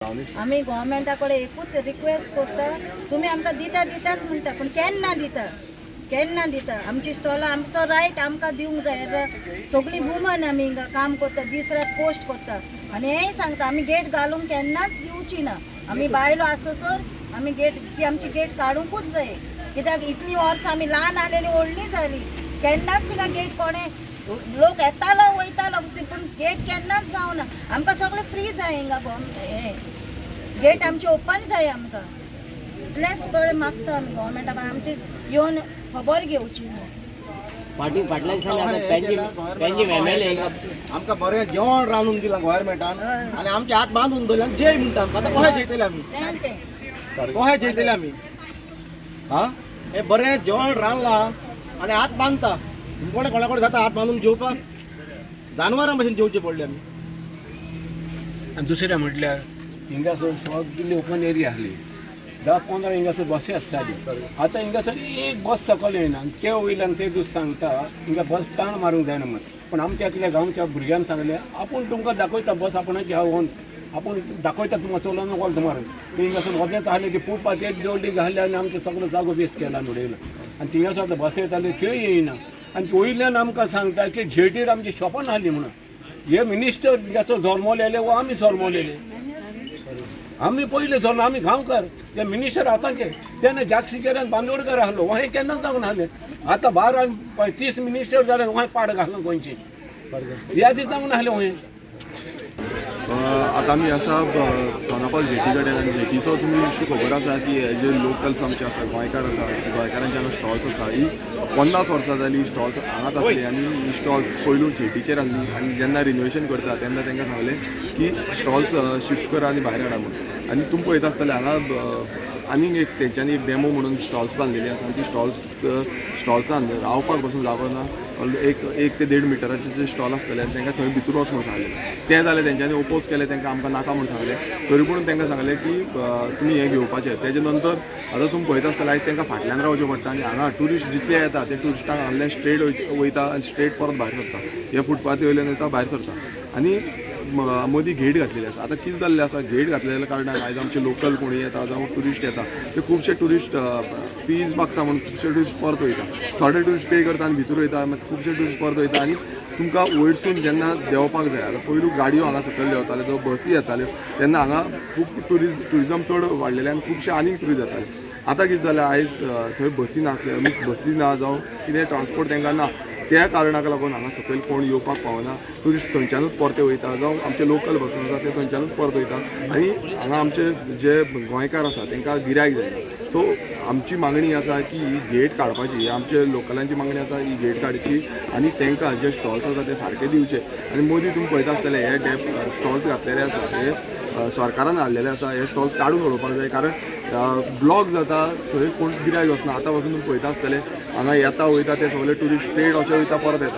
आमी गोवोरमेंटा कडेन एकूच रिक्वेस्ट करता, तुमी आमकां दिता दिताच म्हणटा, पूण केन्ना दिता, केन्ना दिता? आमची स्टॉलां, आमचो रायट आमकां दिवंक जाय. एज अ सगळीं वुमन आमी हिंगा काम करता, दीस रात पोस्ट करता. आनी हेंय सांगता, आमी गेट घालूंक केन्नाच दिवची ना. आमी बायलो आसोसर आमी गेट ती आमची गेट काडुंकूच जाय, कित्याक इतलीं वर्सां आमी ल्हान आसलेली, व्हडली जाली, केन्नाच तिका गेट कोणें, लोक येतालो वयतालो, पूण गेट केन्नाच जावना. आमकां सगळें फ्री जाय हिंगा. हें गेट आमचें ओपन जाय आमकां. इतलेंच कडेन मागता आमी गोवोरमेंटा कडेन, आमची येवन खबर घेवची म्हणून. फाटी फाटल्या दिसांनी आतां पेंजीम एमएलए आमकां बरें जेवण रांदून दिलां गोवोरमेंटान आनी आमचे हात बांदून दवरले आनी जेय म्हणटा आमकां. आतां कशें जेयतले आमी? तें तें कशें जेयतले आमी? हा, हें बरें जेवण रांदलां आनी हात बांदता. कोणा कोणा कडेन जाता हात बांदून जेवपाक? जानवरां भशेन जेवचें पडलें आमी. आनी दुसरें म्हटल्यार हिंगासर सगली ओपन एरिया आसली, 10-15 हिंगासर बसी आसताली. आतां हिंगासर एक बस सकयल येयना. आनी ते वयल्यान ते दीस सांगता, हिंगा बस टाण मारूंक जायना म्हण. पूण आमच्या एकल्या गांवच्या भुरग्यान सांगलें, आपूण तुमकां दाखयता बस आपणाची आहा, आपूण दाखयता तुमकां चलोवन वॉल्त मारून. ते हिंगासर मदेंच आहले, ती फुटपाथेर दवरली घाली आनी आमचो सगलो जागो वेस्ट केला आनी उडयलो. आनी थिंगासर आतां बस येताल्यो त्योय येयना. आनी वयल्यान आमकां सांगता की जेटीर आमची शॉपां आहली म्हणून. हे मिनिस्टर हिंगासर जल्मलेले वो आमी जल्मलेले? आमी पयले जल्म, आमी गांवकार. ते मिनिस्टर आतांचे. तेन्ना जाक्षीकेरान बांदोडकर आहलो, वहें केन्नाच जावन आहलें. आतां 12 30 मिनिस्टर जाले, वहें पाड घालूं गोंयचे ह्या जावन आहलें वहें. आतां आमी आसा दोनापावल जेटी कडेन आनी जेटीचो तुमी इशू खबर आसा की हे जे लोकल्स आमचे आसा, गोंयकार आसा, गोंयकारांचे हांगा स्टॉल्स आसा. ही 50 वर्सां जाली स्टॉल्स हांगाच आसली आनी ही स्टॉल्स पयलू जेटीचेर आसली. आनी जेन्ना रिनोवेशन करता तेन्ना तांकां सांगलें की स्टॉल्स शिफ्ट करा आनी भायर हाडा म्हूण. आनी तुमी पळयता आसतले, हांगा आनीक एक तेंच्यांनी एक डेमो म्हणून स्टॉल्स बांदलेली आसा आनी ती स्टॉल्सान रावपाक बसून जागो ना. एक एक ते देड मिटराचे जे स्टॉल आसतले आनी तांकां थंय भितर वच म्हूण सांगलें. तें जालें, तेंच्यांनी ओपोज केलें, तांकां आमकां नाका म्हूण सांगलें. तरी पूण तांकां सांगलें की तुमी हें घेवपाचें. तेजे नंतर आतां तुमी पळयता आसतले, आयज तांकां फाटल्यान रावचें पडटा आनी हांगा ट्युरिस्ट जितले येता ते ट्युरिस्टांक हांगल्यान स्ट्रेट वयता आनी स्ट्रेट परत भायर सरता. हे फुटपाथी वयल्यान वयता, भायर सरता आनी मदीं गेट घातलेली आसा. आतां कितें जाल्लें आसा, गेट घातलेल्या कारणान आयज आमचे लोकल कोणी येता जावं ट्युरिस्ट येता, ते खुबशे ट्युरिस्ट फीज मागता म्हणून खुबशे ट्युरिस्ट परत वयता. थोडे ट्युरिस्ट पे करता आनी भितर वयता, मागीर खुबशे ट्युरिस्ट परत वयता. आनी तुमकां वयरसून जेन्ना देंवपाक जाय, आतां पयलू गाडयो हांगा सकयल देंवताल्यो, जावं बसी येताल्यो, तेन्ना हांगा खूब ट्युरिजम चड वाडलेलें आनी खुबशे आनीक ट्युरिस्ट येताले. आतां कितें जालें, आयज थंय बसी नासले, मिन्स बसी ना जावं कितें ट्रान्सपोर्ट तांकां ना, त्या कारणाक लागून हांगा सकयल कोण येवपाक पावना. ट्युरिस्ट थंयच्यानूच परते वयता, जावं आमचे लोकल बसून आसा ते थंयच्यानूच परत वयता आनी हांगा आमचे जे गोंयकार आसा तांकां गिरायक जायना. सो आमची मागणी आसा की ही गेट काडपाची. आमचे लोकलांची मागणी आसा, ही गेट काडची आनी तांकां जे स्टॉल्स आसा ते सारके दिवचे. आनी मदीं तुमी पळयता आसतले, हे डॅप स्टॉल्स घातलेले आसा, हे सरकारान हाडलेले आसा. हे स्टॉल्स काडून उडोवपाक जाय, कारण ब्लॉक जाता, थंय कोण गिरायक वचना. आतां पासून तुमी पळयता आसतले, हांगा येता वयता ते सगळे ट्युरिस्ट स्ट्रेट अशे वयता, परत येता.